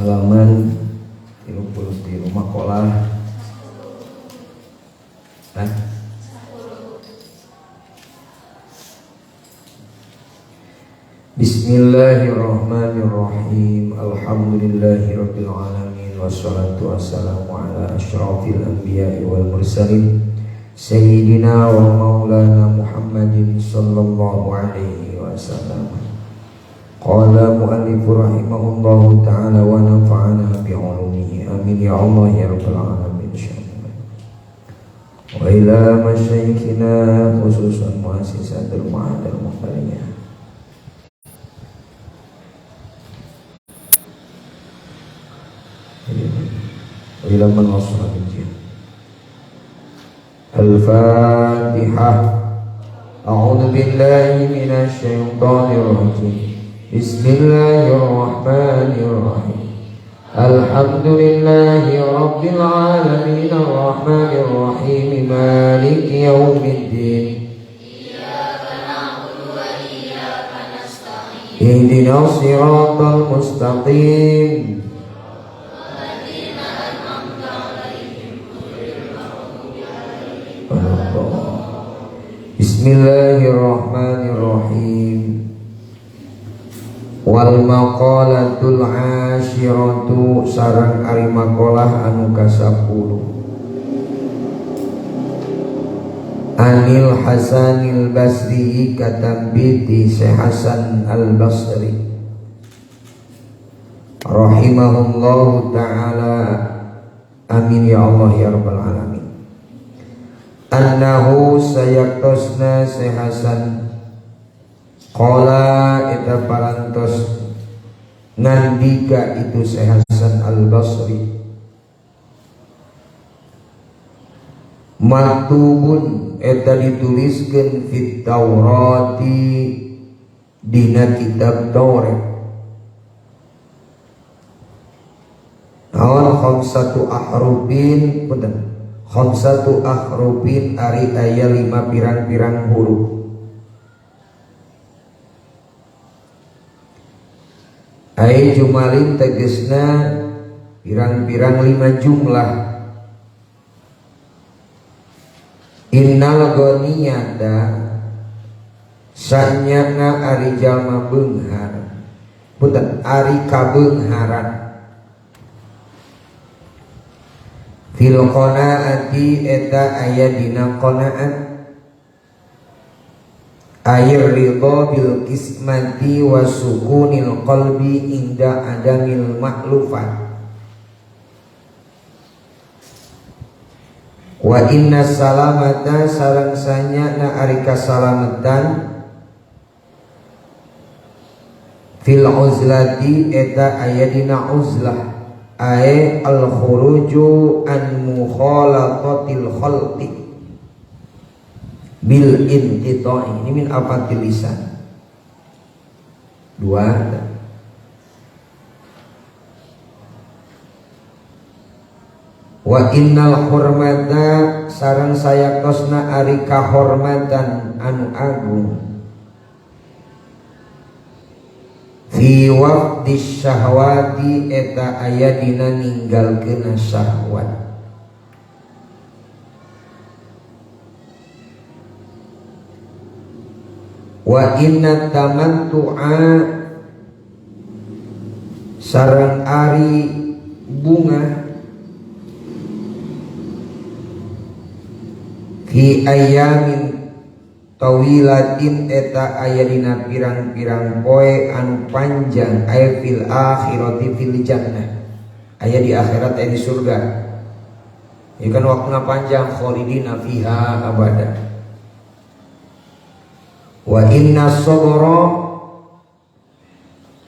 Halaman 33 makalah. Hah? Bismillahirrahmanirrahim. Alhamdulillahirabbil alamin wassalatu wassalamu ala asyrafil anbiya'i wal mursalin sayyidina wa maulana Muhammadin sallallahu alaihi wasallam. Qala muallif rahimahullahu ta'ala wa nafa'ana bi 'ulumihi. Amin ya Allah ya rabbal alamin. Insyaallah. Wa ila masyayikhina khususan muassisatul ma'had al-mukhtaliyah. Ila man wasala bil jihad. Al-Fatihah. A'udzu billahi minasy syaithanir rajim. Bismillahirrahmanirrahim. Alhamdulillahi rabbil alamin arrahmanir rahim maliki yaumiddin. Iyyaka na'budu wa iyyaka nasta'in. Ihdinas siratal mustaqim. Bismillahirrahmanirrahim. Wal maqalatul ashiratu sareng ari maqalah anu ka-10. Anil Hasanil Basri katambi ti Syekh Hasan Al Basri rahimahullahu taala. Amin ya Allah ya rabbal alamin. Annahu sayaktosna Syekh Hasan qala eta parantos ngandika itu Syekh Hasan Al-Basri maktubun eta dituliskeun fit Taurati dina kitab Taurat. Naon khamsatu ahrufin punten khamsatu ahrufin ari aya 5 pirang-pirang huruf. Ai jumalin tegesna pirang-pirang 5 jumlah. Innal ghaniyata sanyana ari jalma beunghar punten ari kabeungharan fil qanaati eta aya dina qanaat air ridha bil kismati wa sukunil qalbi inda adamil ma'lufat. Wa inna salamata sareng sanyana ari kasalamatan fil uzlati eta aya dina uzlah ae al khuruju an mukhalatatil khalqi bil inqita'i. Ini min afatil lisan. Dua. Wa innal hurmata sareng sayaktosna ari kahormatan anu agung fi waqtis syahwati eta aya dina ninggalkeun syahwat. Wa inna tamattu'a sareng ari bunga fi ayamin tawilatin eta aya dina pirang-pirang poe anu panjang aya fil akhirati fil jannah aya di akhirat aya di surga. Ya kan waktuna panjang khalidina fiha abada. Wa inna sabra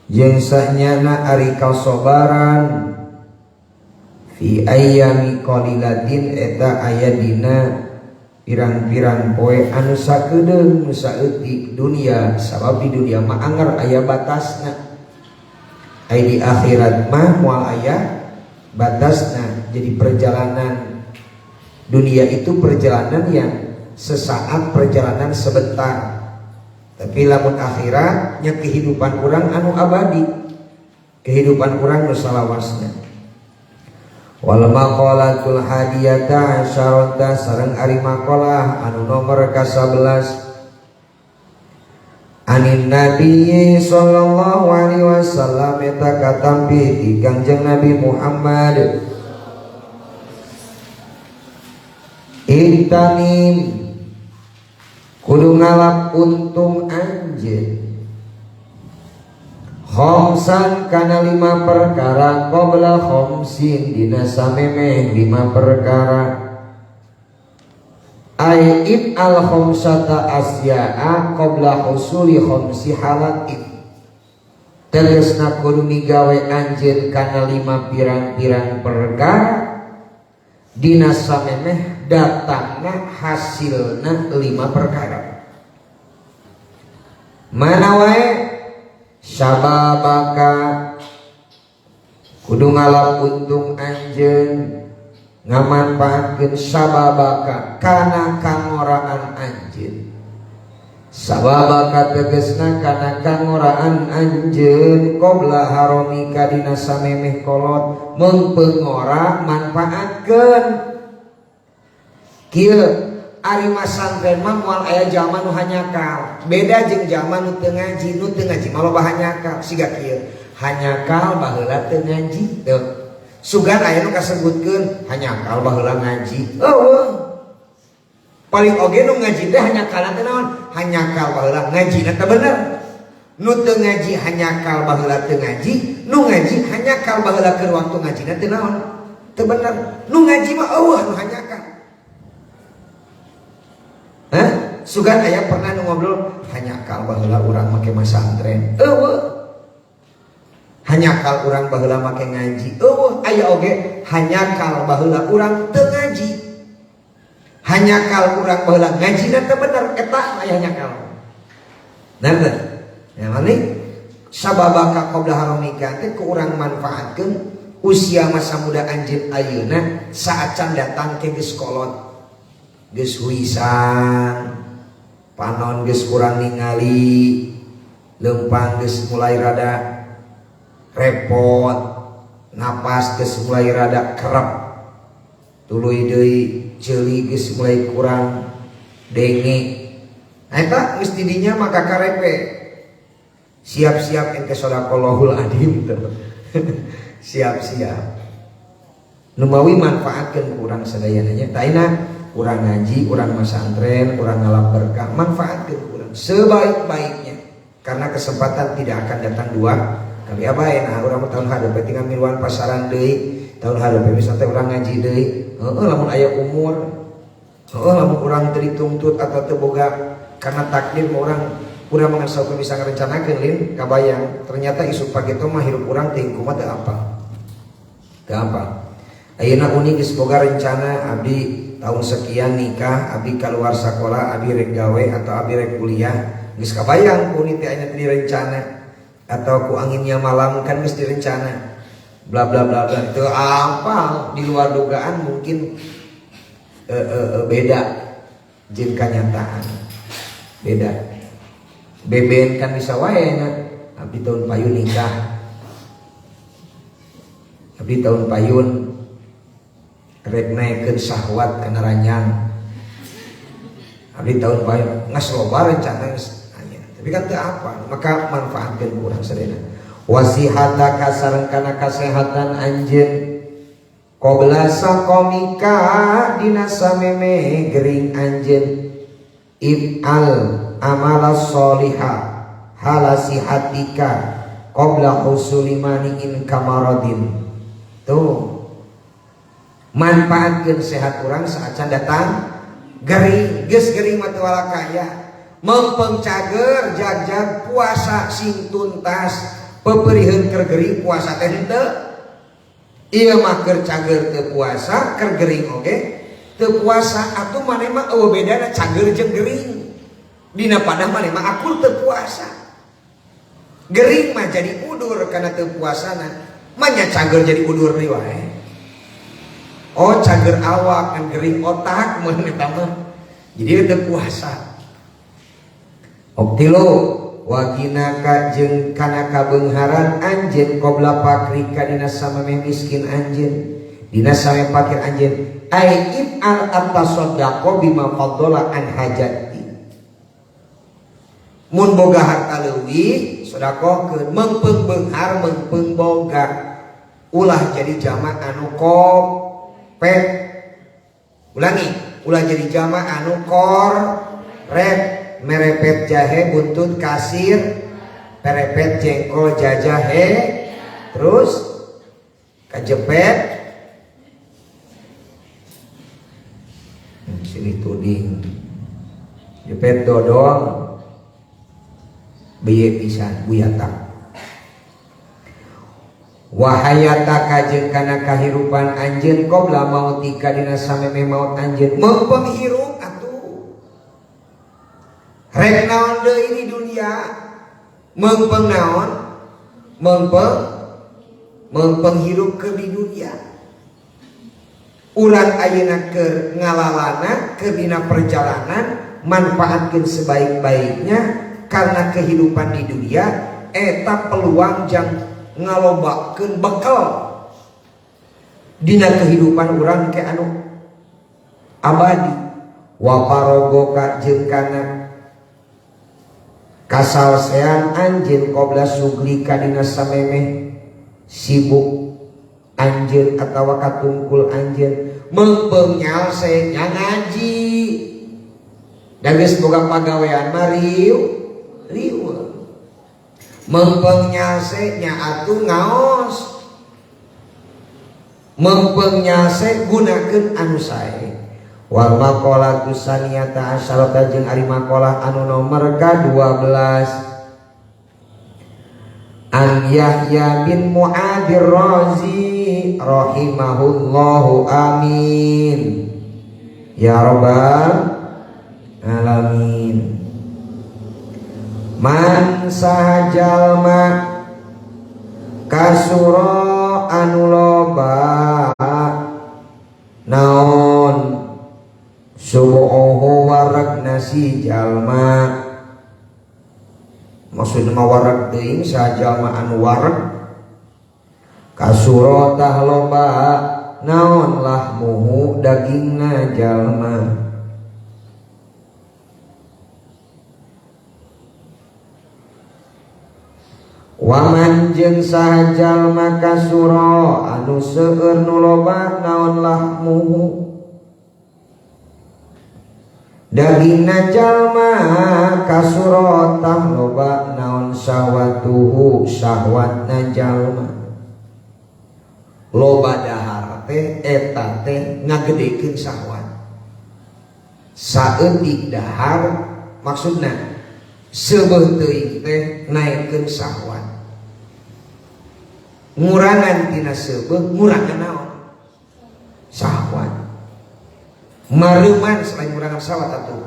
jeung sanyana ari kasabaran fi ayyami qalilatin eta aya dina pirang-pirang poe anu sakedeung nu saeutik dunia sabab di dunia mah anger aya batasna. Aya di akhirat mah moal aya batasna. Jadi perjalanan dunia itu perjalanan yang sesaat, perjalanan sebentar. Tapi lamun akhiratnya kehidupan orang anu abadi. Kehidupan urang nu salawasna. Wal maqalatul hadiyata asyarata sareng ari maqalah anu nomor ka-11 anin Nabi sallallahu alaihi wasallam eta katampi ti Kangjeng Nabi Muhammad. Intanim kudu ngalap untung anjeun khomsan kana lima perkara qabla khomsin dina samemeh lima perkara. Ai ib al khomsata asya'a qabla husuli khomsi halatin. Tegasna kudu migawe anjeun kana lima pirang-pirang perkara dina samemeh datangna hasilna lima perkara. Mana wae sababaka kudu ngalap untung anjeun ngamanfaatkeun sababaka kana kangoraan anjeun. Sababaka tegasna kana kangoraan anjeun qabla haramika dina samemeh kolot mengpengora manfaatkeun. Kieu ari masantren mah moal aya jalma nu hanyakal. Beda jeung jalma nu teu ngaji, nu teu ngaji mah loba hanyakal. Siga kieu, hanyakal baheula teu ngaji teu. Sugan aya nu kasebutkeun hanyakal baheula ngaji. Eueuh. Paling oge nu ngaji teh hanyakal teh naon? Hanyakal baheula ngajina teh bener. Nu teu ngaji hanyakal baheula teu ngaji, nu ngaji hanyakal baheula keur waktu ngajina teh naon? Teu bener. Nu ngaji mah eueuh nu hanyakal. Hah? Sugan aya pernah nu ngobrol hanyakal baheula urang make masantren. Eueuh. Hanyakal urang baheula make ngaji. Eueuh aya oge hanyakal baheula urang teu ngaji. Hanyakal urang baheula ngajina teu bener eta aya hanyakal. Nah, ya mani sababaka qabla haramika teh ku urang manfaatkeun usia masa muda anjeun ayeuna saacan datang ke geus kolot. Geus huisang, panon geus kurang ningali, leumpang geus mulai rada repot, napas geus mulai rada kerep, tuluy deui ceuli geus mulai kurang denge. Nah eta geus di dinya maka karepe. Siap-siap ente sadaqallahul adzim tuh. Siap-siap. Numawi manfaatkeun ku urang sadayana nya. Taina urang ngaji, urang masantren, urang ngalap berkah, manfaatkeun ku urang sebaik-baiknya. Karena kesempatan tidak akan datang dua kali. Abae nah urang tahun hareup tinggal miluan pasaran deui, tahun hareup misalnya urang ngaji deui. Heueuh lamun aya umur, heueuh lamun urang teu dituntut atau teu boga karena takdir mah urang mah sok bisa ngarencanakeun lin kabayang. Ternyata isuk pagi teh mah hirup urang teh kumaha teu apa. Teu apa. Ayeuna uni geus boga rencana abdi tahun sekian nikah, abdi keluar sekolah, abdi rek gawe atau abdi rek kuliah. Geus kabayang ku uni teh aya direncana atau ku anginnya malam kan geus direncana. Bla bla bla bla. Itu apa di luar dugaan mungkin beda jeung kanyataan. Beda. Beben kan bisa wae nya. Abdi tahun payun nikah. Abdi tahun payun rek naikeun syahwat kana ranjang. Abdi tahun payun geus loba rencana geus aya. Tapi kan teu apa, maka manfaatkeun ku urang sadayana. Wasihataka sareng kana kasehatan anjeun qabla saqamika dina sameme gering anjeun if'al amala sholiha halasihatika qabla husuli mani'in kamaradin. Tuh manfaatkeun sehat urang saacan datang gering. Geus gering mah teu walakaya mempeng cager jag-jag puasa sing tuntas peperiheun keur gering puasa teh henteu. Ieu mah keur cager teu puasa, keur gering oge teu puasa. Atuh maneh mah eueuh bedana cager jeung gering. Dina padah maneh mah akur teu puasa. Gering mah jadi udur karena teu puasana. Manya cager jadi udur deui wae. Oh cager awak kan gering otak mun eta mah. Jadi teu puasa. Optilu Waginaka jeung kana kabeungharan anjeun qabla pakrika dina samemeh miskin anjeun dina samemeh fakir anjeun ai if'al at-tasaddaqo bima faddala an hajati mun boga harta leuwih sedekahkeun meungpeung beunghar meungpeung boga ulah jadi jama anu kopet ulangi ulah jadi jama anu korep merepet jahe buntut kasir perepet jengkol jajahe terus kajepet silih tuding jepet dodol beye pisan buyata wahayata jeung kana kahirupan anjeun qabla mautika dina samemeh maut anjeun meungpeung hirup atuh rek naon deui di dunia meungpeung naon meungpeung hirup ke di dunia urang ayeuna keur ngalalana keur dina perjalanan manfaatkeun sebaik-baiknya karena kehidupan di dunia eta peluang jang ngalobakeun bekal dina kehidupan urang ke anu abadi wa parogoka jeung kana kasalsean anjeun qabla suglika dina samemeh sibuk anjeun atawa katungkul anjeun meungpeung nyalse nya ngaji da geus boga pagawean mah riweuh meungpeung nyalse nya atuh ngaos meungpeung nyalse gunakeun anu sae wal maqalatu saniyata asyarata jeung ari maqalah anu nomor ka-12 An Yahya bin Mu'adir Razi rahimahullahu amin ya rabbal alamin man sahajalma kasura anu loba naon subuhu wareg nasi jalma maksudna wareg teuing sajalma anu wareg kasura tah loba naon lahmuhu dagingna jalma waman jeung saha jalma kasura anu seueur nu loba naon lahmuhu dagingna jalma kasura tah loba naon syahwatuhu syahwatna jalma loba dahar teh eta teh ngagedekeun syahwat saeutik dahar maksudna seubeuh teuing teh naekkeun syahwat ngurangan tina seubeuh ngurangan naon syahwat mareuman selain ngurangan syahwat atuh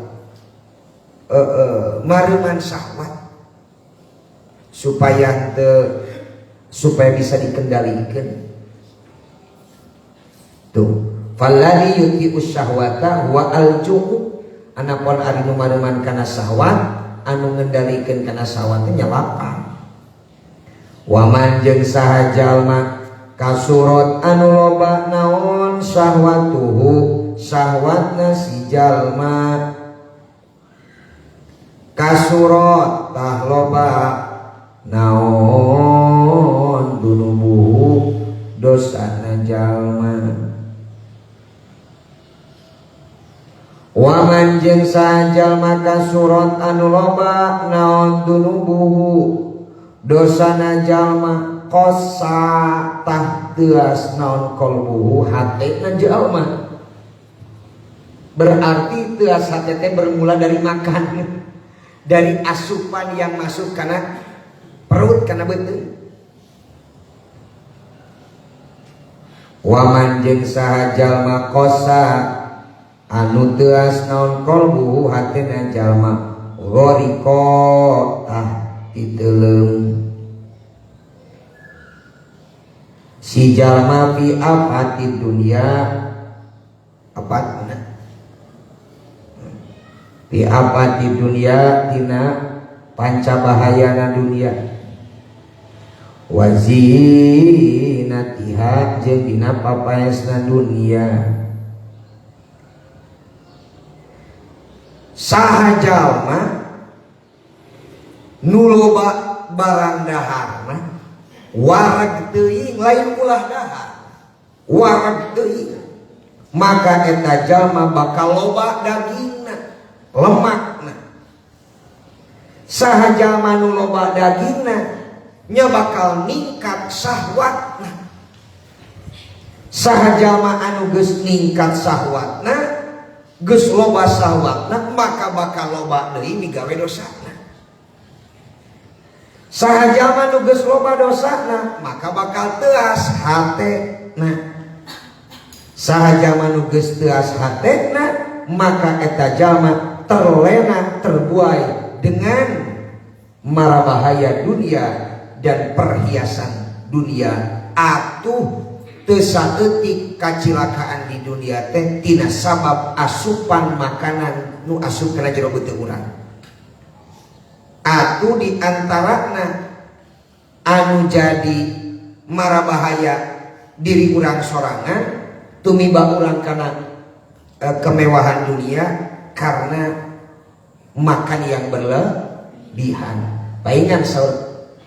mareuman syahwat supaya teu supaya bisa dikendalikan tuh falladzi yuti'u syahwata huwa al-ju'u anapun ari nu mareuman kana syahwat anu ngendalikeun kana syahwat teh nya lapar waman jeung saha jalma kasurot anu loba naon syahwatuhu syahwatna si jalma kasurot tah loba naon dunubuhu dosana jalma waman jeung saha jalma kasurot anu loba naon dunubuhu dosana jalma kosa tah teuas naon qalbuhu hatena jalma berarti teuas hate teh bermula dari makan dari asupan yang masuk kana perut kana beuteung waman jeung saha jalma kosa anu teuas naon qalbuhu hatena jalma gharika tah titeuleum si jalma fi afati dunya apa mana fi afati dunya tina panca bahayana dunia wazinatiha jeung dina papaesna dunia. Saha jalma nu loba barang daharna wareg teuing lain ulah dahar wareg teuing maka eta jalma bakal loba dagingna lemakna. Saha jalma nu loba dagingna nya bakal ningkat syahwatna. Saha jalma anu geus ningkat syahwatna geus loba syahwatna maka bakal loba deui migawe dosana. Saha jalma nu geus loba dosana maka bakal teuas hatena. Saha jalma nu geus teuas hatena maka eta jalma terlena terbuai dengan mara bahaya dunia dan perhiasan dunia. Atuh teu saeutik kacilakaan di dunia teh tina sabab asupan makanan nu asup kana jero beuteung urang. Atuh di antarana anu jadi mara bahaya diri urang sorangan tumiba urang kana kemewahan dunia karena makan yang berlebihan. Paingan saur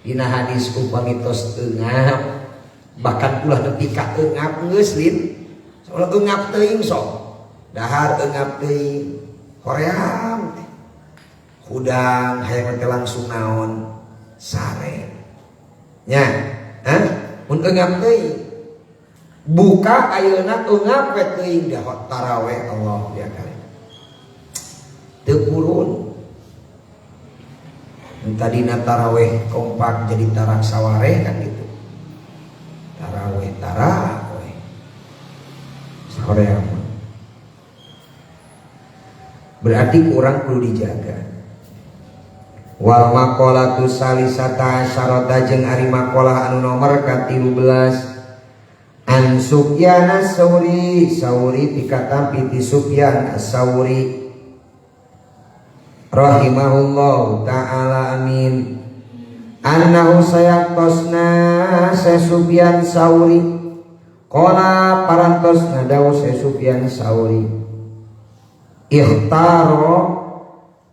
dina hadis upami tos eungap bahkan ulah nepi ka eungap geus lin soalna eungap teuing sok dahar eungap teuing hoream teh hudang hayang teh langsung naon sare nya hah mun eungap teuing buka ayeuna eungap we teuing da taraweh Allah ya kali teu purun. Tadina taraweh kompak jadi tarak sawareh kan gitu. Taraweh taraweh sawareh. Berarti kurang perlu dijaga. Wal maqalatu salisata asyarata jeung ari maqalah anu nomor ka-13 an Sufyan as-Sauri Sauri dikatampi ti Sufyan as-Sauri rahimahullahu ta'ala amin. Annahu sayaktosna Sufyan Sauri qala parantosna dawuh Sufyan Sauri ikhtaro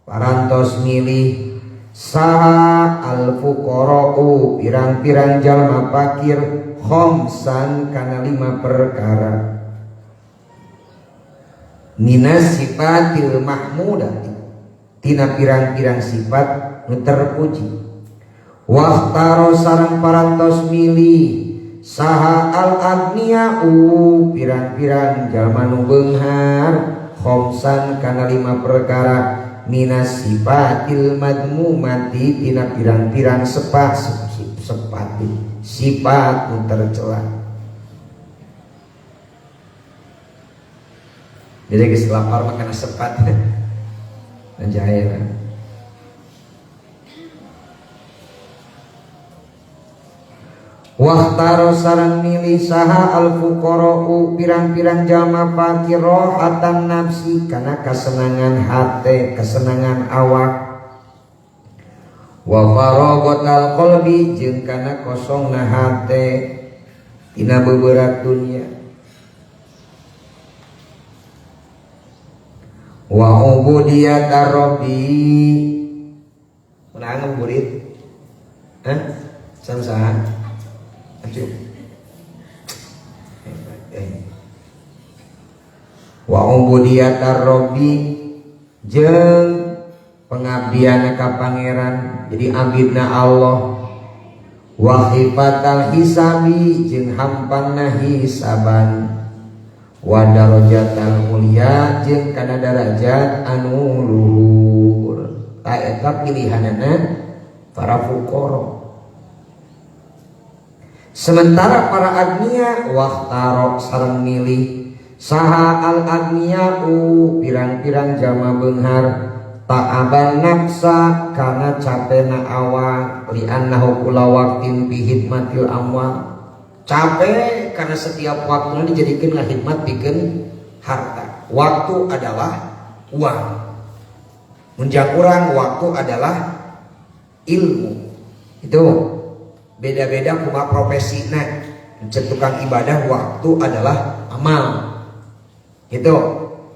parantos milih saha al fuqara'u pirang-pirang jalma fakir khamsan kana 5 perkara minas sifatil mahmudati tina pirang-pirang sifat nu terpuji. Wahtaro sareng parantos milih saha al agnia'u pirang-pirang jalma nu beunghar khamsan kana 5 perkara minas sifatil madmumati tina pirang-pirang sepati sifat nu tercela. Jadi geus lapar mah kana sepat. Jaya. Wahtaro sareng milih saha al fuqara'u pirang-pirang jalma fakir rohatan nafsi kana kasenangan hate kesenangan awak wa faraghatal qalbi jeung kana kosongna hate tina beberat dunia wa ubudiyat rabbi. Menang murid hah samsahan acuh. Wa ubudiyat rabbi jeung pengabdian ka pangeran jadi abidna Allah wa khifatal hisabi jeung hampangna hisaban wa darajatal mulia jeung kana darajat anu luhur. Ta eta pilihanana para fuqara. Sementara para agnia wahtaro sareng milih saha al agnia'u pirang-pirang jalma beunghar ta'aban nafsa kana capena awak li'annahu kula waqtin fi hidmatil amwal. Capek karena setiap waktunya dijadikan khidmat bikin harta. Waktu adalah uang. Mun kurang waktu adalah Ilmu. Itu beda-beda kumaha profesina. Cek tukang ibadah waktu adalah amal. Gitu.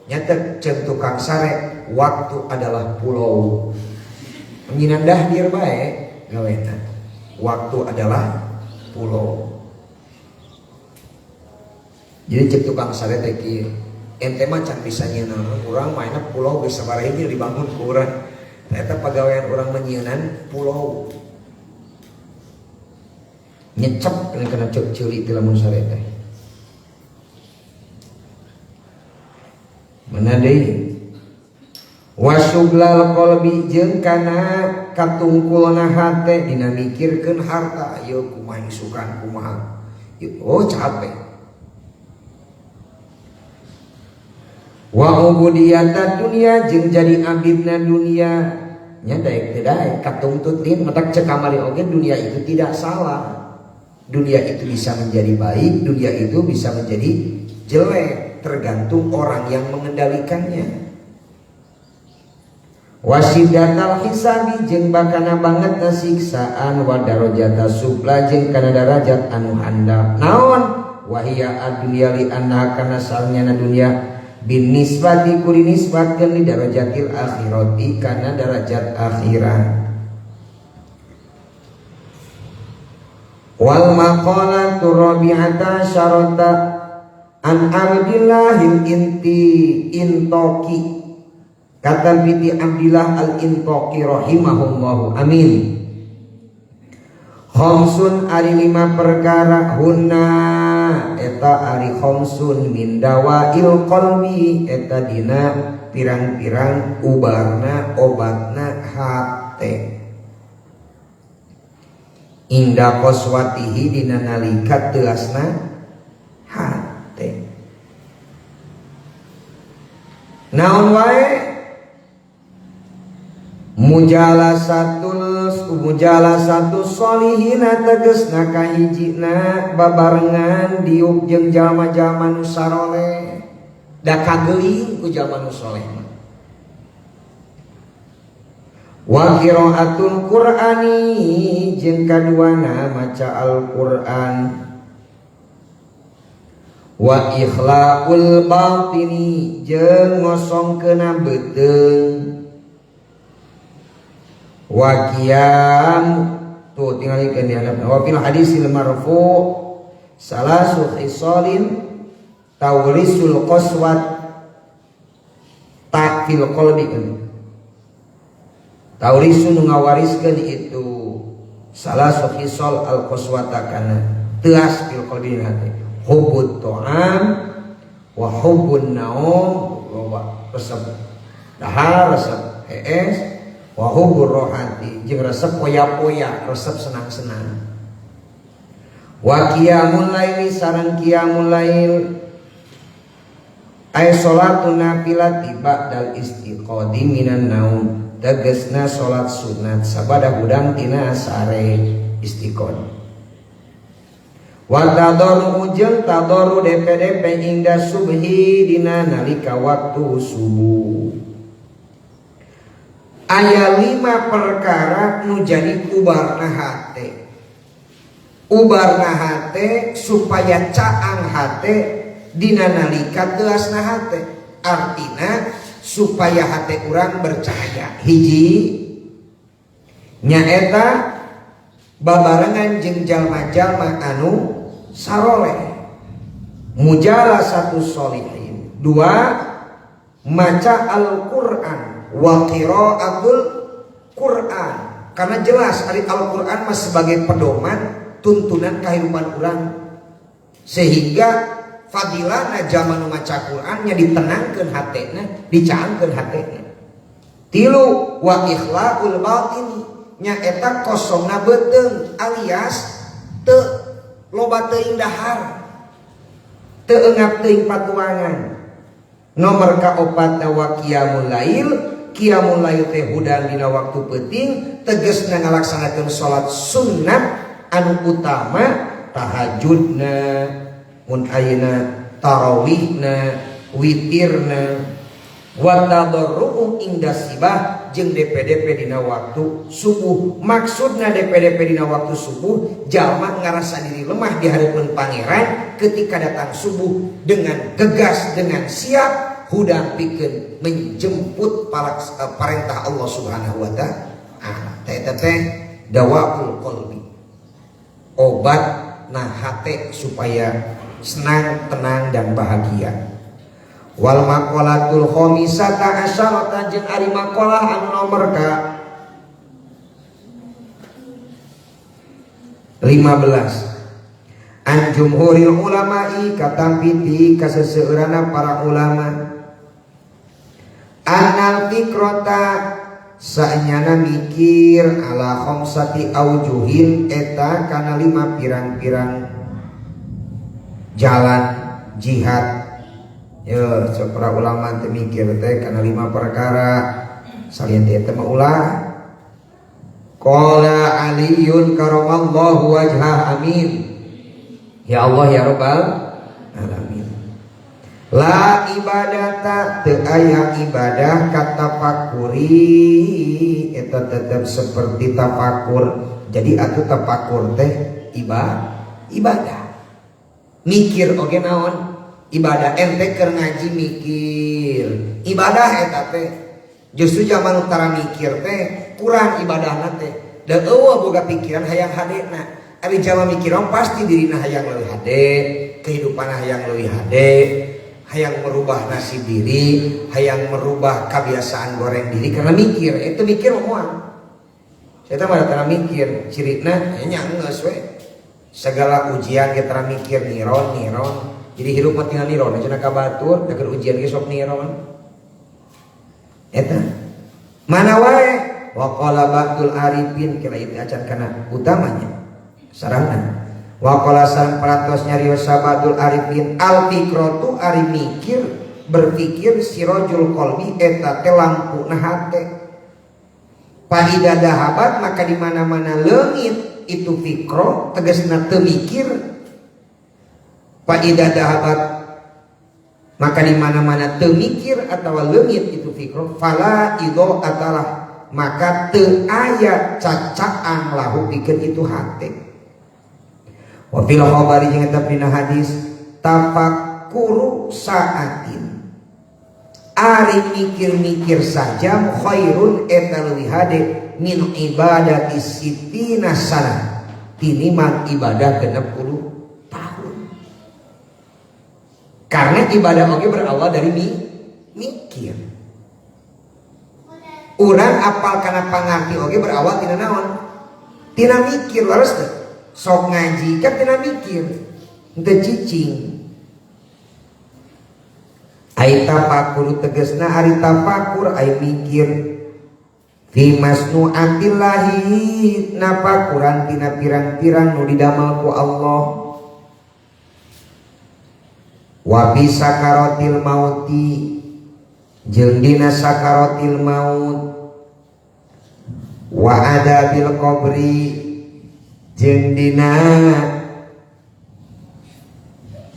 Nyata cek tukang sare waktu adalah pulau. Nyinan dahdir bae gawena. Waktu adalah pulau. Jadi cek tukang sare teh kieu. Ente mah can bisa nyieun urang mainna pulau geus sabaraha hiji dibangun ku urang. Eta pagawean urang menyienan pulau. Nyecep kena cek ceuli teh lamun sare teh. Mana deui? Wasublal qalbi jeung kana katungkulna hate dina mikirkeun harta ieu kumaha isukan kumaha. Oh capek. Wa ubudiyata dunia jeung jadi abidna dunia nya daek teu daek katungtut lin matak cek kamari oge dunia itu tidak salah. Dunia itu bisa menjadi baik, dunia itu bisa menjadi jelek, tergantung orang yang mengendalikannya. Wasidatal hisabi jeung bakana banget siksaan wa darajata supla jeung kana darajat anu handap. Naon wahia ad-dunya li anna kana salnyana dunia bin nisbati kuli nisbatkeun li darajatil akhirati kana darajat akhirat. Wal maqalatu rabi'ata syarata an Abdillahil inti intoki kata binti Abdillah al-Intoki rahimahullahu amin. Khamsun ari lima perkara hunna eta ari khamsun min dawail qalbi eta dina pirang-pirang ubarna obatna hate. Inda qaswatihi dina nalika teuasna hate. Naon wae mujalasatus sholihina tegesna kahijina babarengan diuk jeung jalma-jalma nu saroleh da kageling ku jalma nu soleh mah. Wa qiraatul qur'ani jeung kaduana maca Al-Qur'an. Wa ikhlaul batini jeung ngosongkeuna beuteung. Wa qiyam tuh tingalikeun di handapna. Wa fil hadisil marfu salasu khisalin tawrisul qaswat ta'fil qalbi. Taurisun ngawariskeun itu salasu khisal al qaswata kana teas fil qalbi hati. Hubbut ta'am wa hubbun naum loba resep dahar resep hees wa hubbur rohati jeung resep poya-poya resep senang-senang. Wa qiyamul laili sareng qiyamul lail ay salatun nafilati ba'dal istiqadi minan naum tegesna salat sunat sabada hudang tina sare istiqod. Wa tadaru jeung tadaru DPDP inda subhi dina nalika waktu subuh. Aya 5 perkara nu jadi ubarna hate. Ubarna hate supaya caang hate dina nalika teuasna hate. Artina supaya hate urang bercahaya. Hiji nyaeta babarengan jeung jalma-jalma anu saroleh mujalasatu sholihin. Dua, maca Al-Qur'an wa qiraatul Qur'an. Karena jelas ari Al-Qur'an mah sebagai pedoman tuntunan kehidupan urang, sehingga fadilana zaman nu maca Qur'an nya ditenangkeun hatena, dicaangkeun hatena. Tilu, wa ikhlaul batini nya eta kosongna beuteung alias teu loba teuing dahar, teu eungap teuing patuangan. Nomor kaopatna wa qiyamul lail. Qiyamul lail teh hudang dina waktu peuting tegesna ngalaksanakeun salat sunnat anu utama tahajudna mun ayeuna tarawihna witirna. Wa tadarru'u inda sibah jeung DPDP dina waktu subuh. Maksudna DPDP dina waktu subuh, jalma ngarasa diri lemah di hareupeun pangeran ketika datang subuh dengan gegas, dengan siap hudang pikeun menjemput parentah Allah Subhanahu wa ta'ala. Eta teh dawaul qalbi, obat nah hate supaya senang, tenang dan bahagia. Wal maqalatul khamisata asyarata jeung ari maqalah anu nomor ka 15. An jumhuril ulama'i katampi ti kaseseueurana para ulama. Anal fikrota saenyana mikir ala khamsati aujuhin eta kana lima pirang-pirang jalan jihad. Ya, para ulama teh mikir teh kana lima perkara salian teh mah ulah. Qala Aliyun karamallahu wajhah, amin. Ya Allah ya Rabbal alamin. La ibadata teu aya ibadah katafakuri eta tetep seperti tafakur. Jadi atuh tafakur teh ibadah. Mikir oge naon? Ibadah. Ente keur ngaji mikir ibadah eta teh. Justru zaman utara mikir teh kurang ibadahna teh. Da eueuh boga pikiran hayang hadena. Ari jalma mikir pasti dirina hayang leuwih hade, kehidupan hayang leuwih hade, hayang merubah nasib diri, hayang merubah kebiasaan goreng diri karena mikir. Itu mikir moal. Saya mah tara mikir, cirina nya geus we. Segala ujian ge tara mikir niron niron. Jadi hirup mah tinggal niron cenah ka batur, da keur ujian ge sok niron. Eta mana wae wa qala ba'dul arifin kira itu acan kana utamanya sarana. Wa qala sareng parantos nyarios ba'dul arifin al fikratu ari mikir berpikir sirajul qalbi eta teh lampuna hate. Faida dahabat maka di mana-mana leungit itu fikro tegasna teu mikir. Faida dahabat maka di mana-mana teu mikir atawa leungit itu fikro fala idho atalah maka teu aya cacaan lahu pikeun itu hate. Wa fil khabari jeung eta dina hadis tafakkuru saatin ari mikir-mikir saja khairun eta leuwih hade min ibadati sitina sana tinimbang ibadah 60 tahun. Karena ibadah oge berawal dari mikir. Urang apal kana pangarti oge berawal tina naon? Tina mikir leres teh. Sok ngaji kan tina mikir, henteu cicing. Ai tafakur tegasna ari tafakur ai mikir fi masnuatillahi nafakuran tina pirang-pirang nu didamel ku Allah. Wa bi sakaratil mauti jeung dina sakaratil maut wa adabil qabri jeung dina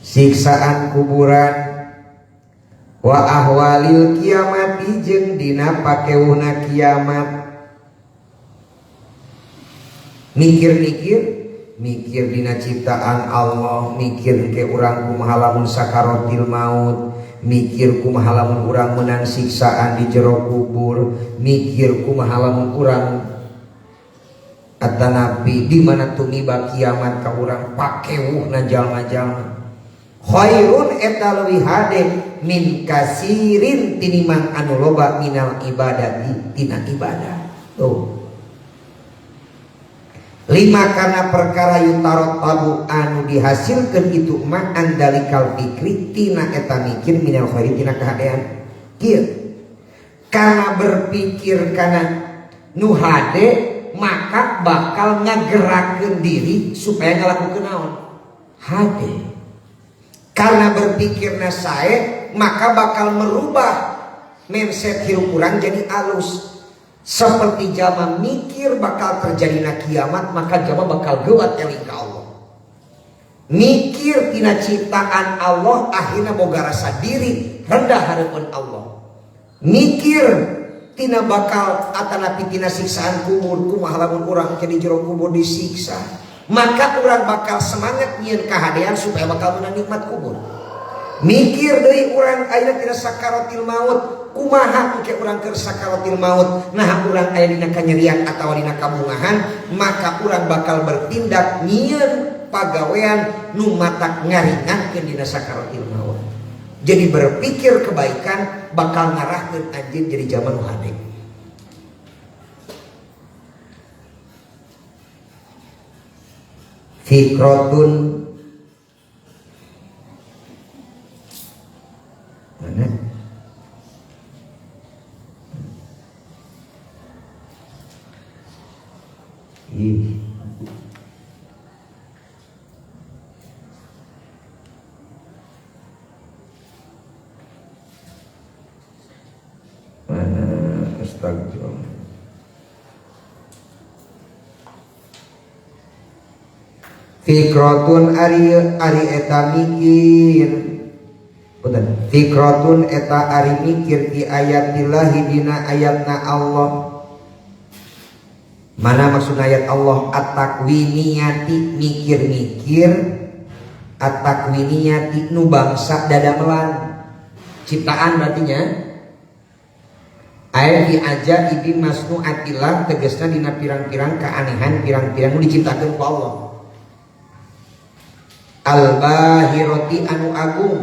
siksaan kuburan wa ahwalil kiamati jeung dina pakewuhna kiamat. Mikir-mikir, mikir dina ciptaan Allah, mikir ke urang kumaha lamun sakaratil maut, mikir kumaha lamun urang menang siksaan di jero kubur, mikir kumaha lamun urang atanapi di mana tumiba kiamat ka urang pakewuhna jalma-jalma. Khairun eta leuwih hade min kasirin tinimbang anu loba minal ibadati tina ibadah. Tuh. Lima karena perkara yutarot tabu anu dihasilkan itu ma andalikal fikri tina eta mikir minal khairi tina kahadean. Kieu. Karena berpikir kana nu hade maka bakal ngagerakeun diri supaya ngalakukeun naon? Hade. Karena berpikirna sae maka bakal merubah mindset hirup urang jadi alus. Seperti jama mikir bakal terjadi na kiamat, maka jama bakal geuat eling ka Allah. Mikir tina ciptaan Allah akhirnya boga rasa diri rendah hareupeun Allah. Mikir tina bakal atanapi tina siksaan kubur, kumaha lamun urang ke di jero kubur disiksa, maka urang bakal semangat nyieun kahadean supaya bakal menang nikmat kubur. Mikir deui urang ayeuna tina sakaratil maut, kumaha engke urang keur sakaratil maut, nah urang aya dina kanyerian atawa dina kabungahan, maka urang bakal bertindak nyieun pagawean nu matak ngaringankeun dina sakaratil maut. Jadi berpikir kebaikan bakal ngarahkeun anjeun jadi zaman nu hade. Fikrotun mana? Ih. Mana? Astagfirullah. Fikrotun ari ari eta mikir. Punten. Fikrotun eta ari mikir di ayatillahi dina ayatna Allah. Mana maksud ayat Allah? At-takwiniyati, mikir-mikir at-takwiniyati nu bangsa dadamelan ciptaan berartinya. Ayat di aja ibi masnuatillah tegasna dina pirang-pirang keanehan pirang-pirang nu diciptakeun ku Allah. Al-bahirati anu agung.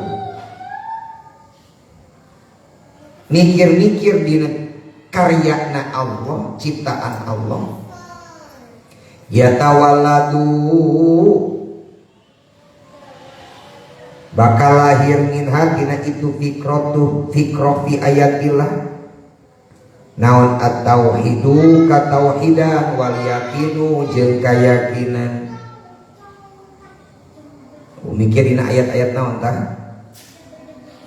Mikir-mikir dina karyana Allah, ciptaan Allah. Yatawalladu bakal lahir minha dina itu fikrotu fikroh fi ayatillah. Naon at-tauhidu katauhidan wal yaqinu jeung kayakinan. Mikir dina ayat-ayat naon tah?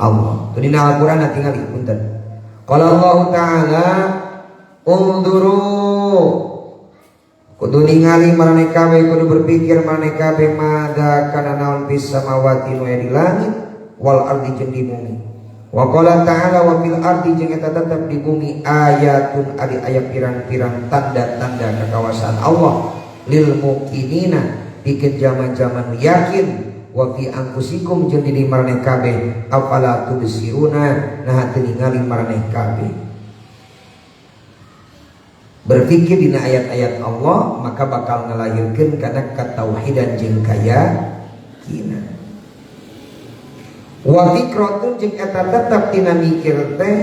Allah. Tu dina Al-Qur'an tingali punten. Qala Allah Ta'ala unduru kudu ningali maraneh kabeh, kudu berpikir maraneh kabeh mada kana naon fis samawati nu aya di langit wal ardi jeung di bumi. Wa qala ta'ala wa fil ardi jeung eta tetep di bumi ayatun ari aya pirang-pirang tanda-tanda kekuasaan Allah lil muqinina pikeun jaman-jaman yakin wa fi anfusikum jeung di maraneh kabeh afala tubsiruna nah teu ningali maraneh kabeh. Berpikir dina ayat-ayat Allah maka bakal ngalahirkeun kana katauhidan jeung kayakinan. Wa fikratun jeung eta tetep tina mikir teh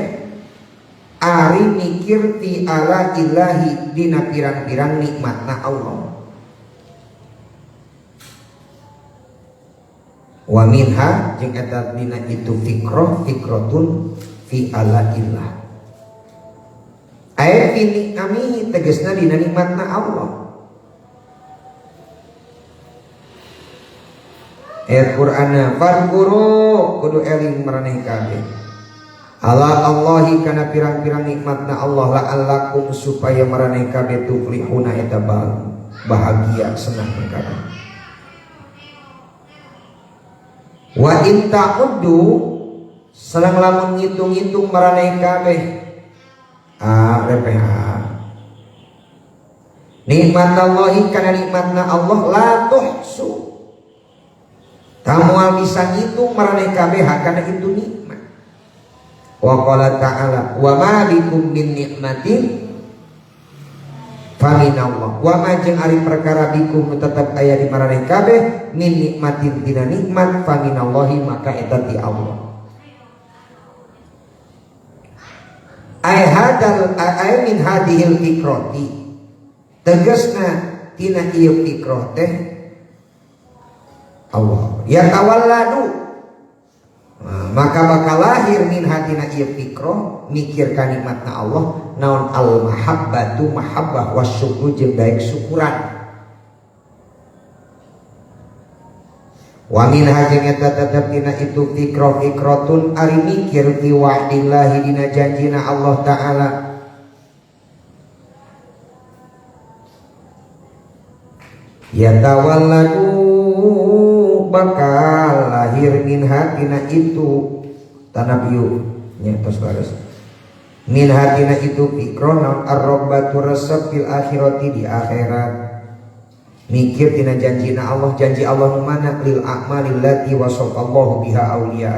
ari mikir ti ala ilahi dina pirang-pirang nikmatna Allah. Wa minha jeung eta dina itu fikroh fikrotun fi ala ilah. Ai fi ni'amihi tegasna dina nikmatna Allah. Ayat Qur'anna fadhkuru kudu eling maraneh kabeh ala Allahi kana pirang-pirang nikmatna Allah la'allakum supaya maraneh kabeh tuflihuna eta bahagia senang kabeh. Wa in ta'uddu salang lamun ngitung-ngitung maraneh kabeh repeh nikmat Allahi kana nikmatna Allah la tuhsu tamual bisa ngitung maraneh kabeh kana itu nikmat. Wa qala ta'ala wa ma bikum min nikmatin faminallah. Wa ma jeung ari perkara bikum tetep aya di maraneh kabeh min nikmatin tina nikmat faminallahi maka eta ti Allah. Ai hadal ai min hadhil fikrati tegasna tina ieu fikroh teh Allah ya tawalladu maka bakal lahir min hatina ieu fikroh mikir ka nikmatna Allah naon al mahabbatu mahabbah wasyukru jeung daek syukuran. Wa min hajeng eta tetep dina itu fikroh fikrotun ari mikir fi wa'dillahi dina janjina Allah Ta'ala. Ya tawalladu bakal lahir min hatina itu tanah biu nya tos baris. Min hatina itu fikroh naon ar-rabbatu resep fil akhirati di akhirat. Mikir tina janjina Allah, janji Allah nu mana lil a'malil lati wasafallahu biha auliya.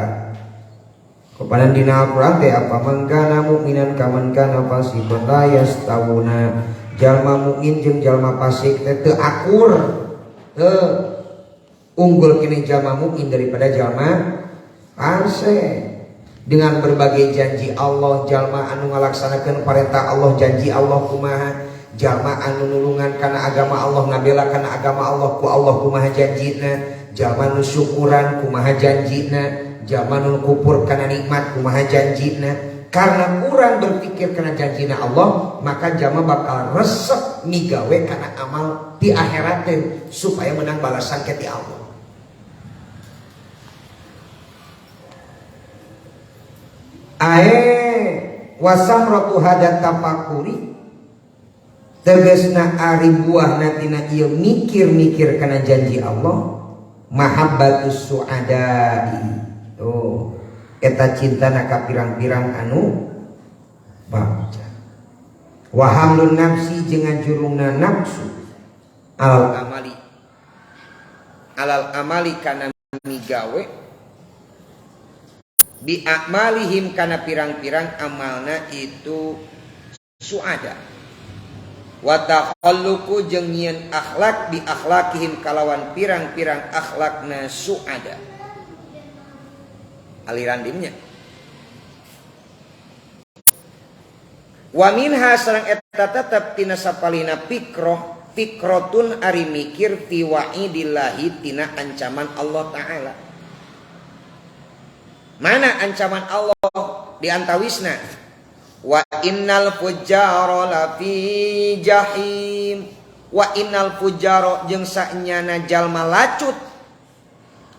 Kepada dina Al-Qur'an teh apa man kana mukminan kaman kana fasiqan la yastawuna. Jalma mukmin jeung jalma fasik teh teu akur. Teu unggul kini jalma mukmin daripada jalma fasik. Dengan berbagai janji Allah, jalma anu ngalaksanakeun perintah Allah, janji Allah kumaha, jalma anu nulungan kana agama Allah, ngabela kana agama Allah ku Allah kumaha janjina, jalma nu syukuran kumaha janjina, jalma nu kupur kana nikmat kumaha janjina. Karena kurang berpikir kana janjina Allah, maka jalma bakal resep migawe kana amal di akhirat supaya menang balasan ke ti Allah. Ae wasamratu hadat tafakuri tegasna ari buahna tina ieu mikir-mikir kana janji Allah, mahabbatus suadai. Tuh eta cintana ka pirang-pirang anu bagja. Wa hamlun nafsi jeung ngajurungna nafsu alal amali, alal amali kana migawe bi a'malihim kana pirang-pirang amalna itu suada. Wa takhalluqu jeung nyieun akhlak bi akhlakihim kalawan pirang-pirang akhlakna suada. Aliran dimnya. Wa minha sareng eta tetep tina sapalina fikroh, fikrotun ari mikir fi wa'idillahi tina ancaman Allah Ta'ala. Mana ancaman Allah di antawisna? Wa innal fujjara lafi jahim. Wa innal fujjara jeung saenyana jalma lacut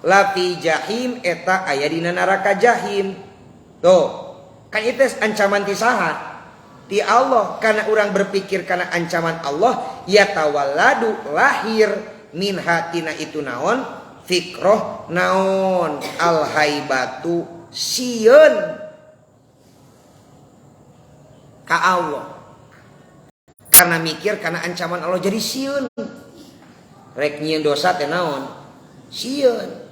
lafi jahim eta aya dina neraka jahim. Tuh, kan itu ancaman ti saha? Ti Allah. Karena orang berpikir karena ancaman Allah, ya tawalladu lahir min hatina itu naon? Fikroh naon alhaibatu sieun ka Allah. Karena mikir karena ancaman Allah jadi sieun. Rek nyieun dosa teh naon? Sieun.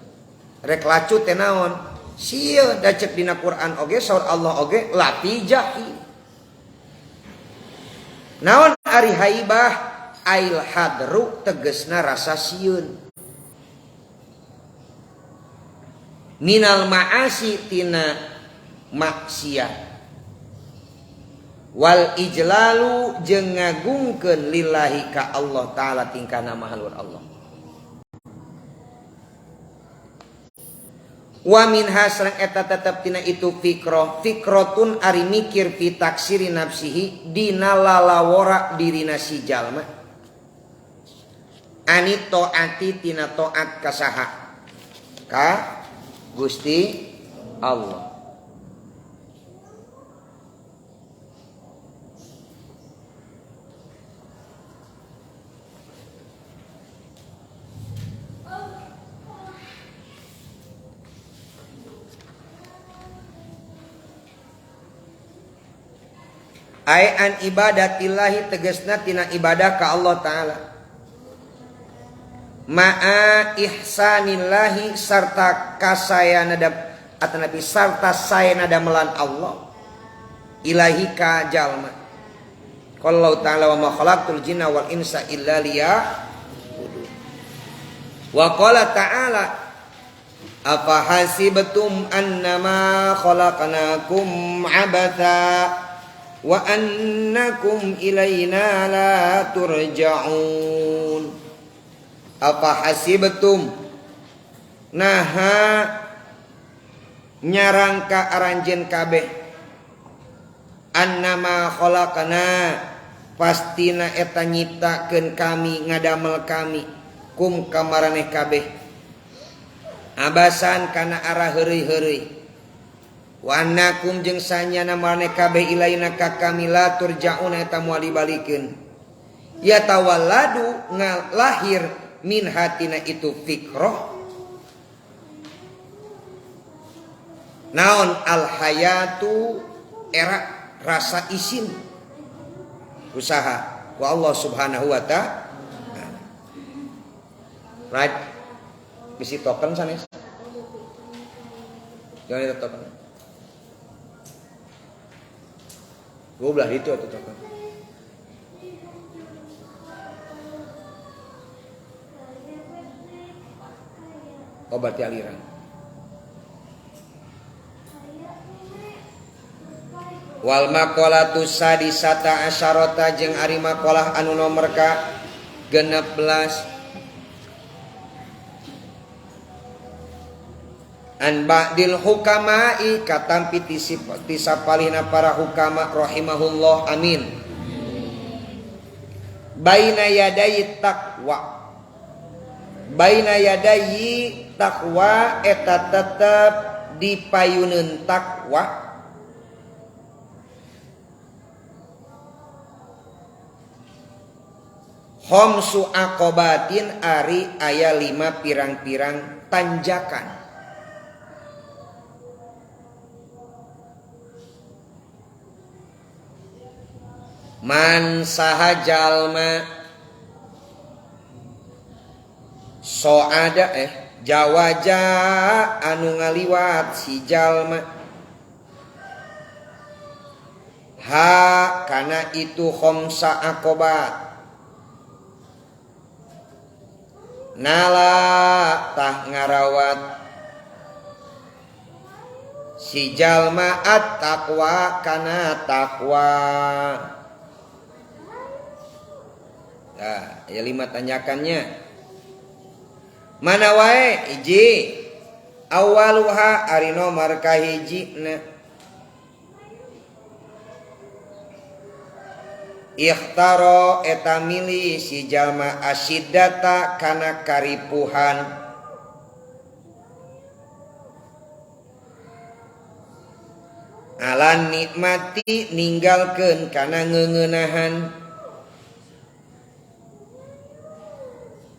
Rek lacut teh naon? Sieun. Da cek dina Quran oge saur Allah oge lafi jahim. Naon ari haibah? Ail hadru tegesna rasa sieun. Minal ma'asi tina maksiat. Wal ijlalu jeung ngagungkeun lillahi ka Allah Ta'ala tingkana maha luhur Allah. Wa minha sareng eta tetep tina itu fikroh, fikrotun ari mikir fi taksiri nafsihi dina lalawora dirina si jalma. Ani taati tina taat ka saha? Ka Gusti Allah. Ai an ibadatillahi tegasna tina ibadah ka Allah Ta'ala. Ma'a ihsanillahi sarta kasayana atanapi sarta sayana damelan Allah ilahi ka jalma. Qala Allah Ta'ala wa ma khalaqtul jinna wal insa illa liya'budun. Wa qala ta'ala afa hasibtum annama khalaqnakum abatha wa annakum ilaina la turja'un. Apa hasibtum naha nyarangka aranjeun kabeh annama khalaqna pastina eta nyiptakeun kami ngadamel kami kum kamaraneh kabeh abasan kana arah heureuy-heureuy wa annakum jeung sanyana maraneh kabeh ilaina ka kami la turja'una eta moal dibalikeun. Ya tawalladu ngalahir min hatina itu fikroh naon al hayatu era rasa isin usaha ku Allah Subhanahu wa ta'ala. Right, bisi token sanes. Jangan itu token. Gua belah itu atau token. Oh berarti aliran. Wal maqalatu sadisata asyarata jeung ari maqalah anu nomor ka 16 an ba'dil hukama'i katampi tisapalihna para hukama rahimahullah amin. Baina yadayi taqwa, baina yadayi taqwa eta tetep dipayuneun takwa. Khomsu aqobatin ari aya 5 pirang-pirang tanjakan. Man saha jalma soada jawaja anu ngaliwat si jalma ha kana itu khomsa aqobat nala tah ngarawat si jalma at-taqwa kana taqwa. Nah, ya 5 tanjakannya. Mana wae hiji awaluha ari nomor kahijina ikhtaro eta milih si jalma asyidata kana karipuhan ala nikmati ninggalkeun kana ngeuneunahan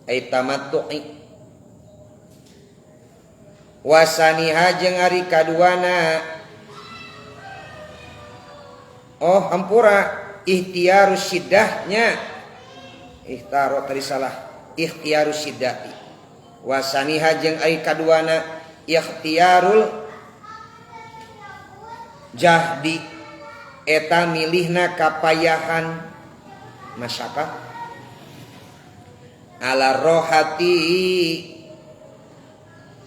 ai tamattu'i wasaniha jeung ari kaduana oh hampura ikhtiarus siddahnya ikhtaro tadi salah ikhtiarus siddati wasaniha jeung ari kaduana ikhtiarul jahdi eta milihna kapayahan masyarakat ala rohati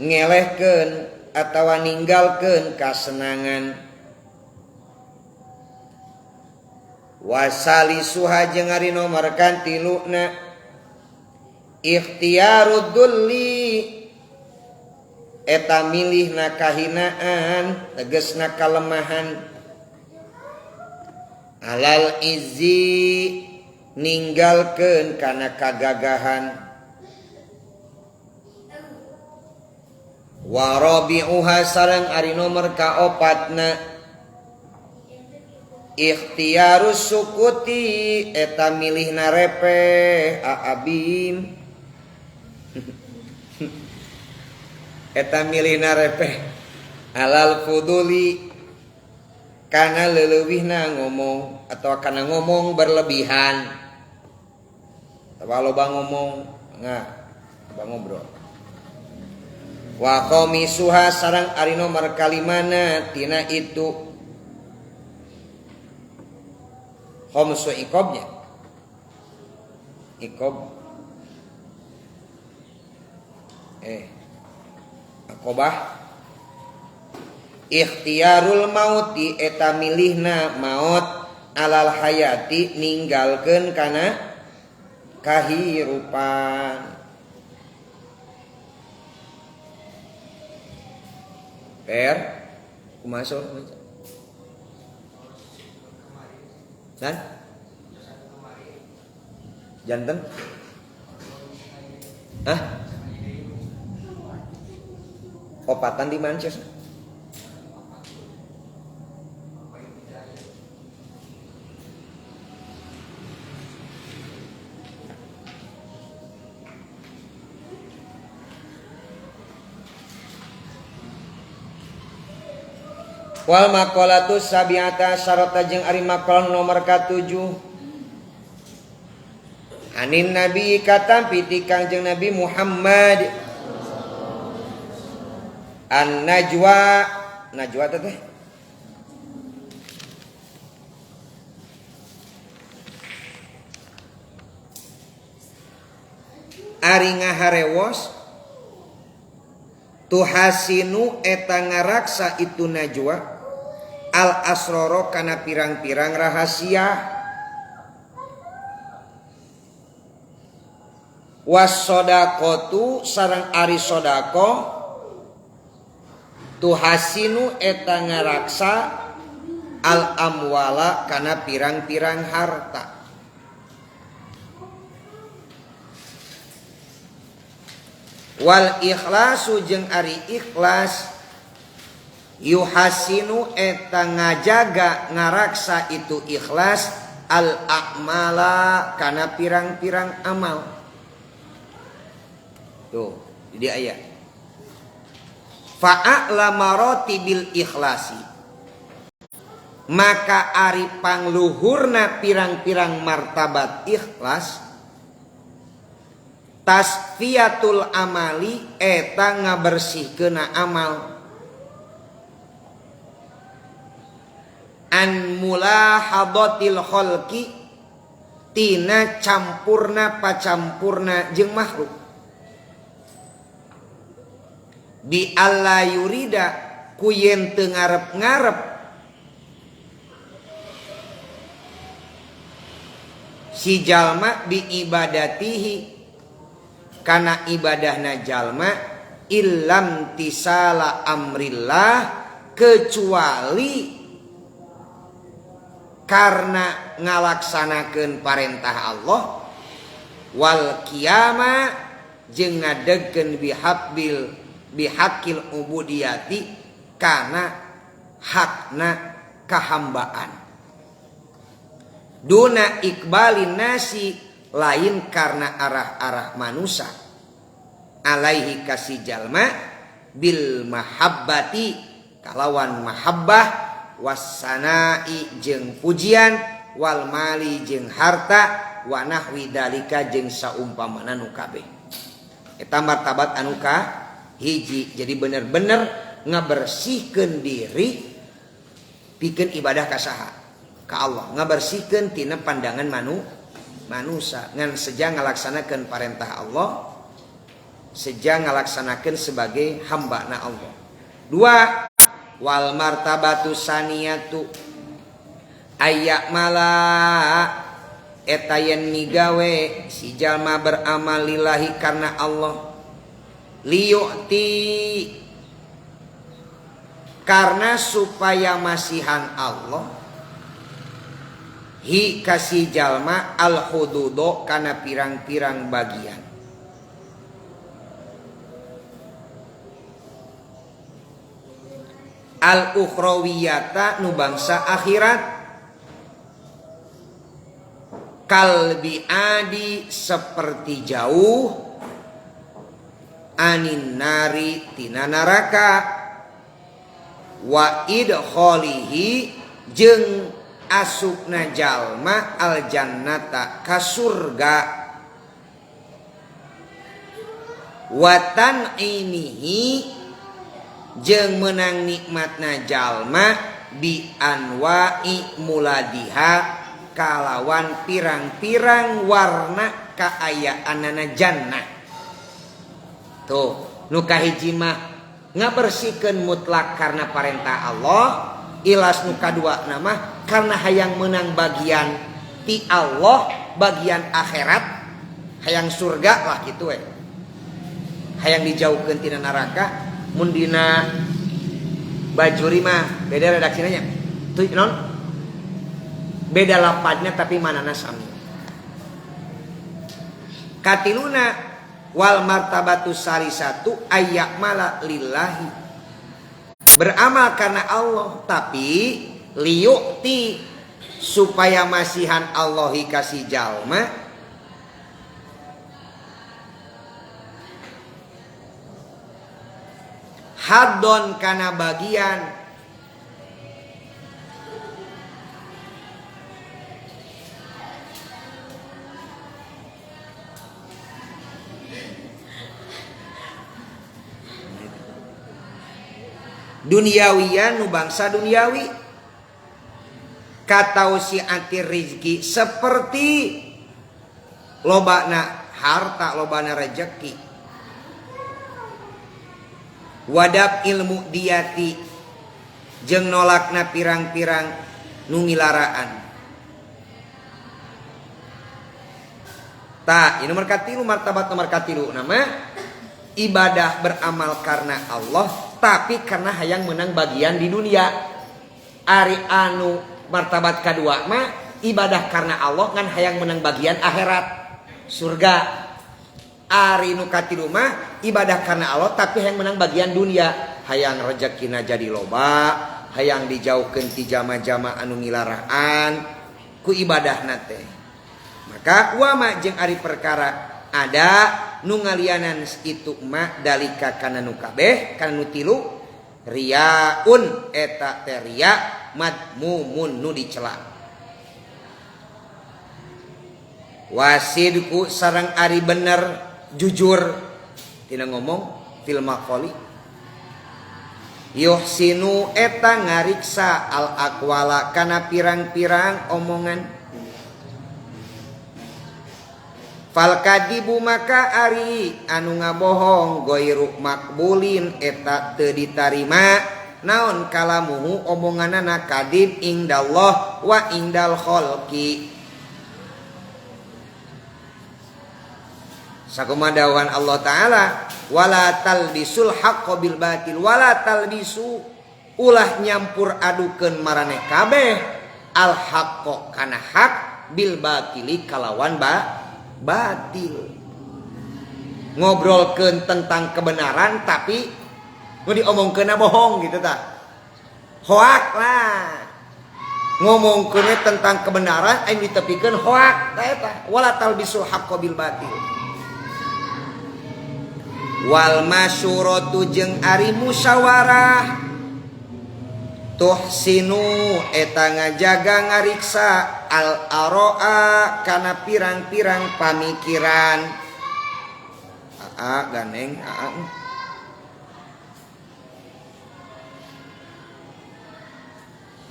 ngelehkeun atawa ninggalkeun kasenangan wasalisuha jeung ari nomor kantiluna ikhtiarud dulli eta milihna kahinaan tegasna kalemahan alal izzi ninggalkeun kana kagagahan wa rabi'uha sareng ari nomor kaopatna ikhtiarus sukuti eta milihna repeh aabim eta milihna repeh alal fuduli kana leuwihna ngomong atau kana ngomong berlebihan. Kalau bang ngomong nggak, bang ngobrol. Wa qamisuha sareng ari nomor kalimana tina itu khamsu iqobnya. Iqob aqobah ikhtiarul mauti eta milihna maut alal hayati ninggalkeun kana kahirupan. Per kumaha dan janten hah opatan di Manchester. Wal maqalatu sabiata syarata jeung ari maqalah nomor ka-7. Anin Nabi katampi ti Kangjeng Nabi Muhammad. An najwa, najwa teh ari ngaharewos tuhasinu eta ngaraksa itu najwa al asroro kana pirang-pirang rahasia wasodaqotu sareng ari sodaqo tuhasinu eta ngaraksa al amwala kana pirang-pirang harta. Wal ikhlasu jeung ari ikhlas yuhasinu eta ngajaga ngaraksa itu ikhlas al a'mala kana pirang-pirang amal. Tuh, jadi ayat fa'a'la maratibil ikhlasi, maka ari pangluhurna pirang-pirang martabat ikhlas tasfiyatul amali eta ngabersihkeuna amal an mulahadatil khalqi tina campurna pacampurna jeung makhluk bi alla yurida ku yen teu ngarep-ngarep si jalma bi ibadatihi kana ibadahna jalma illam tisala amrillah kecuali karena ngalaksanakeun parentah Allah wal qiyama jeung ngadegkeun bihabbil bihaqil ubudiyati kana hakna kahambaan duna ikbalin nasi lain karena arah-arah manusia alaihi kasih jalma bil mahabbati kalawan mahabbah wassanai jeung pujian wal mali jeung harta wa nahwi dalika jeung saumpamana nu kabeh. Eta martabat anu ka hiji. Jadi bener-bener ngabersihkeun diri pikeun ibadah ka saha? Ka Allah. Ngabersihkeun tina pandangan manusia ngan seja ngalaksanakeun parentah Allah, seja ngalaksanakeun sebagai hamba na Allah. Dua, wal martabatu saniyatu ayak mala eta yen migawe si jalma beramal lillahi karena Allah liyu'ti karena supaya masihan Allah hi kasih jalma al hududo kana pirang-pirang bagian al ukhrawiyata nu bangsa akhirat kalbi adi seperti jauh anin nari tina neraka wa idkholihi jeung asupna jalma al jannata ka surga wa tan'imihi jeung meunang nikmatna jalma bi anwa'i muladiha kalawan pirang-pirang warna kaayaanana jannah. Tuh, nu kahiji mah ngabersihkeun mutlak karena parentah Allah, ilas nu kadua nama karena hayang menang bagian ti Allah, bagian akhirat, hayang surga lah gitu we. Hayang dijauhkeun tina neraka, mun dina bajuri mah beda redaksina nya. Tuh non beda lapadnya tapi manana sami. Katiluna wal martabatu salisatu ayyamala lillahi, beramal karena Allah tapi liyukti supaya masihan Allahi kasih jalma haddon kana bagian Duniawian nu bangsa duniawi katausiati rizki seperti lobana harta lobana rejeki wadab ilmu diati jeung nolakna pirang-pirang nu milaraan. Tah, ini nomor katilu, martabat nomor katilu nama ibadah beramal karena Allah tapi karena hayang menang bagian di dunia. Ari anu martabat kadua mah ibadah karena Allah ngan hayang menang bagian akhirat surga. Ari nu katilu mah ibadah karena Allah tapi hayang menang bagian dunia, hayang rezekina jadi loba, hayang dijauhkeun ti jama-jama anu ngilaraan ku ibadahna teh. Maka wama jeung ari perkara ada nu ngalianan itu ma dalika kana nu kabeh kana nu tilu riaun eta teh ria madmumun nu dicela. Wasidku sareng ari bener jujur tina ngomong fil maqali yuhsinu eta ngariksa al aqwala kana pirang-pirang omongan. Fal kadibu maka ari anu ngabohong goiru makbulin eta teu ditarima naon kalamuhu omonganana kadib indallah wa indal khalqi. Sakumaha dawan Allah Ta'ala wala talbisul haqqo bil batil wala talbisu ulah nyampur adukeun maraneh kabeh al haqqo kana hak bil batili kalawan batil. Ngobrolkeun tentang kebenaran tapi nu diomongkeunna bohong gitu tah. Hoak lah. Ngomongkeun tentang kebenaran anu ditepikeun hoak tah eta wala talbisul haqqo bil batil. Wal masyuratu jeung ari musyawarah tuhsinu eta ngajaga ngariksa al aroa kana pirang-pirang pamikiran. Aa ganeng aa.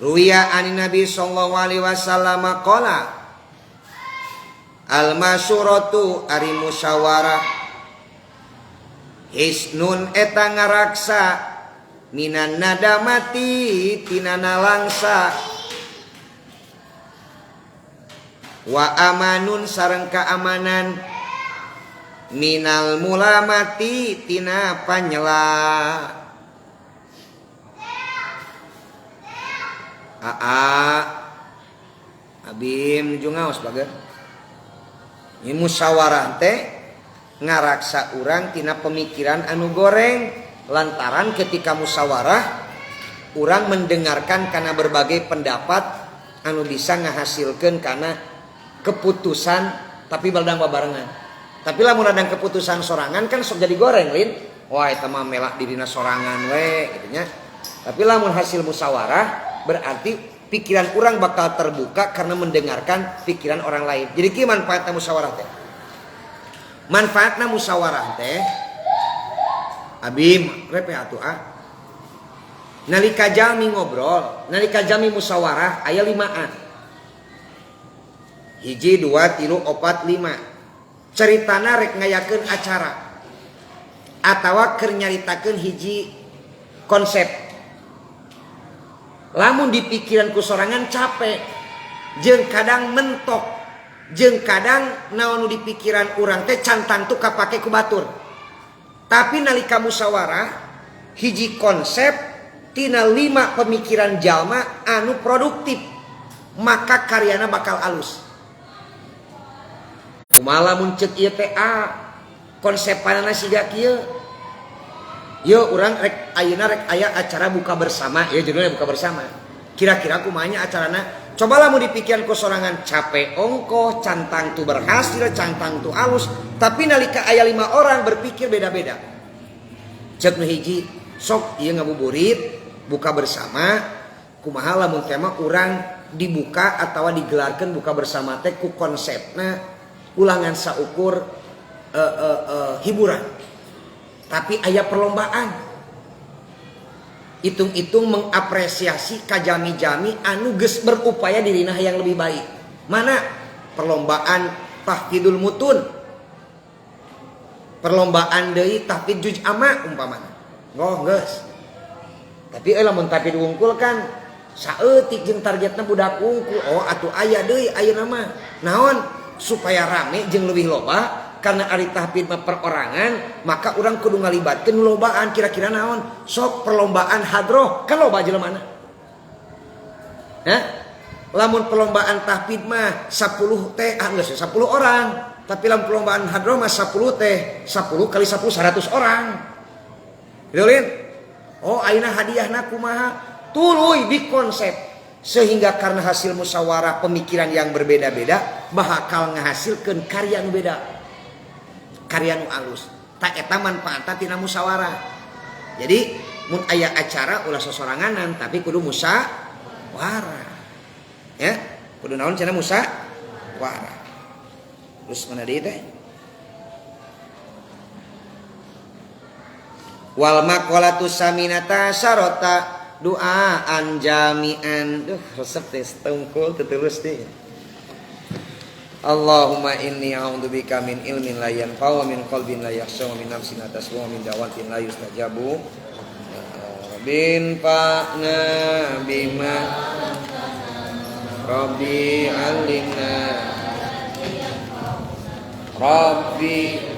Ruwiya ani Nabi sallallahu alaihi wasallam qala al masyuratu ari musyawarah hisnun eta ngaraksa minan nadamati tina nalangsa wa amanun sareng kaamanan minal mulamati tina panyela. Aa abim nuju ngaos bager. Ini musyawarah teh ngaraksa urang tina pemikiran anu goreng lantaran ketika musyawarah urang mendengarkan karena berbagai pendapat anu bisa ngahasilkeun karena keputusan tapi baldang babarengan. Tapi lamun ada keputusan sorangan kan sok jadi goreng lin. Wah eta mah melak dirina sorangan we gitu nya. Tapi lamun hasil musyawarah berarti pikiran urang bakal terbuka karena mendengarkan pikiran orang lain. Jadi kieu manfaatna musyawarah teh? Manfaatna musyawarah teh abim repe atuh ah. Nalika jalmi ngobrol, nalika jalmi musyawarah aya 5an. 1 2 3 4 5. Ceritana rek ngayakeun acara atawa keur nyaritakeun hiji konsep. Lamun dipikiran ku sorangan capek, jeung kadang mentok, jeung kadang naon nu dipikiran urang teh cantang tuh kapake ku batur. Tapi nalika musyawarah hiji konsep tina 5 pemikiran jalma anu produktif, maka karyana bakal alus. Kumaha lamun ceuk ieu teh a konsepanana siga kieu. Yo urang rek ayeuna rek aya acara buka bersama, ya judulnya buka bersama. Kira-kira kumanya acarana? Coba lamun dipikiran ku sorangan capek ongkoh, cantang tu berhasil, cantang tu alus, tapi nalika aya 5 orang berpikir beda-beda. Cek nu hiji, sok ieu ngabuburit buka bersama, kumaha lamun tema urang dibuka atawa digelarkeun buka bersama teh ku konsepna ulangan saukur hiburan. Tapi aya perlombaan. Hitung-hitung mengapresiasi kajami-jami anu geus berupaya dirina yang lebih baik. Mana perlombaan tahfidul mutun, perlombaan deui tahfid juz amma umpamana. Ngoh geus. Tapi lamun tahfid wungkul kan saeutik jeung targetna budak wungkul. Oh atuh aya deui ayeuna mah. Naon supaya rame jeung leuwih loba, karena ari tahfid mah perorangan, maka urang kudu ngalibatkeun lobaan. Kira-kira naon? Sok perlombaan hadroh, kan loba jelemana. Hah? Lamun perlombaan tahfid mah 10 teh, ah geus 10 orang. Tapi lamun perlombaan hadroh mah 10 teh, 10 kali 10 100 orang. Gitu lin? Oh ayeuna hadiahna kumaha? Tuluy di konsep. Sehingga karena hasil musyawarah pemikiran yang berbeda-beda bakal ngahasilkeun karya nu beda. Karya nu alus. Tak eta manfaatna tina musyawarah. Jadi mun aya acara ulah sosoranganan tapi kudu musyawarah. Ya, kudu naon cenah musyawarah. Terus mana deui teh? Wal maqalatu saminata syarata duaan jami'an. Duh, resep teh tungkul tetulus teh. Allahumma inni a'udzubika min ilmin la yanfa' wa min qalbin la yakhsha wa min nafsin la taswa wa min da'watin la yustajabu. Rabbin fa'na bima Rabbi 'allimna Rabbi.